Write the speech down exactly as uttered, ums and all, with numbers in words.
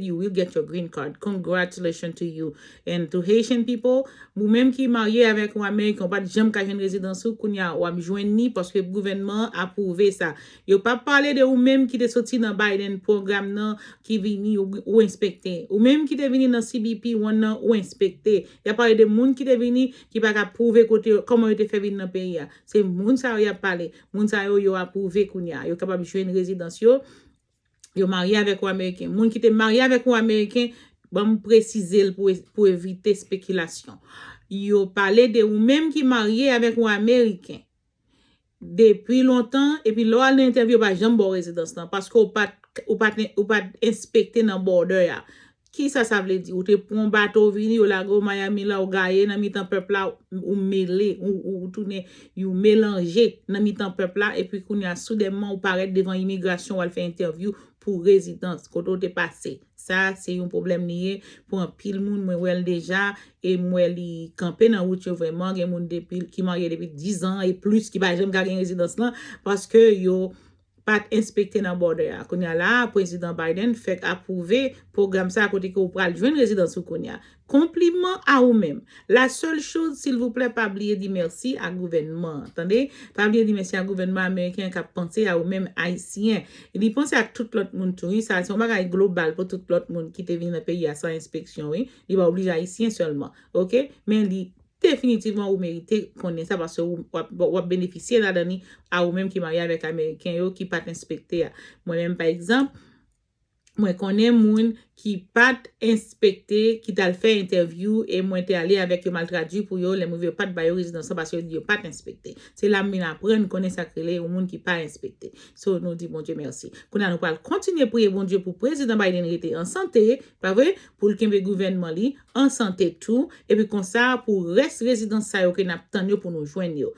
You will get your green card. Congratulations to you. And to Haitian people, ou menm ki marye avèk yon Ameriken, ou pa t janm ka jwenn rezidans ou, kounye a w ap jwenn li paske gouvènman an apwouve sa. Yo pa pale de ou menm ki te soti nan Biden pwogram nan, ki vini, ou, ou enspekte. Ou menm ki te vini nan C B P One nan, ou enspekte. Y ap pale de moun ki te vini, ki pa ka pwouve kote, kòman yo te fè vin nan peyi a. Se moun sa yo y ap pale. Moun sa yo, yo apwouve kounye a. Yo kapab jwenn rezidans yo. Yo marye avèk yon Ameriken. Moun ki te marye avèk yon Ameriken, ban m presize l pou, pou evite spekilasyon. Yo pale de ou menm ki marye avèk yon Ameriken depi lontan, epi lè w al nan entèvyou, yo pa janm ba w rezidans lan, paske ou pa t, ou pa t, ou pa t enspekte nan border a. Kisa sa vle di? Ou te pran yon bato vini, yo lage w Miami la, ou gaye nan mitan pèp la, ou mele, ou, ou, ou tounen yon melanje nan mitan pèp la, epi kounye a, soudènman, ou parèt devan imigrasyon, w al fè entèvyou pou rezidans, kote w te pase. Sa, se yon pwoblèm li ye pou anpil moun. Mwen wè l deja, e m wè li kanpe nan wout yo vrèman. Gen moun depi, ki marye depi diz an e plis, ki pa janm ka gen rezidans lan, paske yo pa t enspekte nan border a. Kounye a la, Prezidan Biden fèk apwouve pwogram sa a kote ke ou pral jwenn rezidans ou kounye a. Konpliman a ou menm. La seule chose, silvouplè, pa bliye di mèsi a gouvènman an. Tande? Pa bliye di mèsi a gouvènman ameriken an k ap panse a ou menm, Ayisyen. Li panse ak tout lòt moun tou, wi. Sa, se yon bagay global pou tout lòt moun ki te vin nan peyi a san enspeksyon, wi. Li pa oblije Ayisyen sèlman. Oke? Men li definitivman ou merite konnen sa paske ou, w ap, w ap benefisye ladan li a ou menm ki marye avèk Ameriken yo ki pa t enspekte a. Mwen menm, pa egzanp, mwen konnen moun ki pa t enspekte, ki t al fè entèvyou, e mwen te ale avèk yo, m al tradui pou yo, lè m rive, yo pa t ba yo rezidans lan paske yo di yo pa t enspekte. Se la m vin aprann konnen sa k rele yon moun ki pa enspekte. So, nou di Bondye mèsi. Kounye a, nou pral kontinye priye Bondye pou Prezidan Biden rete an sante, pa vre? Pou l kenbe gouvènman li an sante tou, epi konsa, pou rès rezidans sa yo ke n ap tann yo pou nou jwenn yo.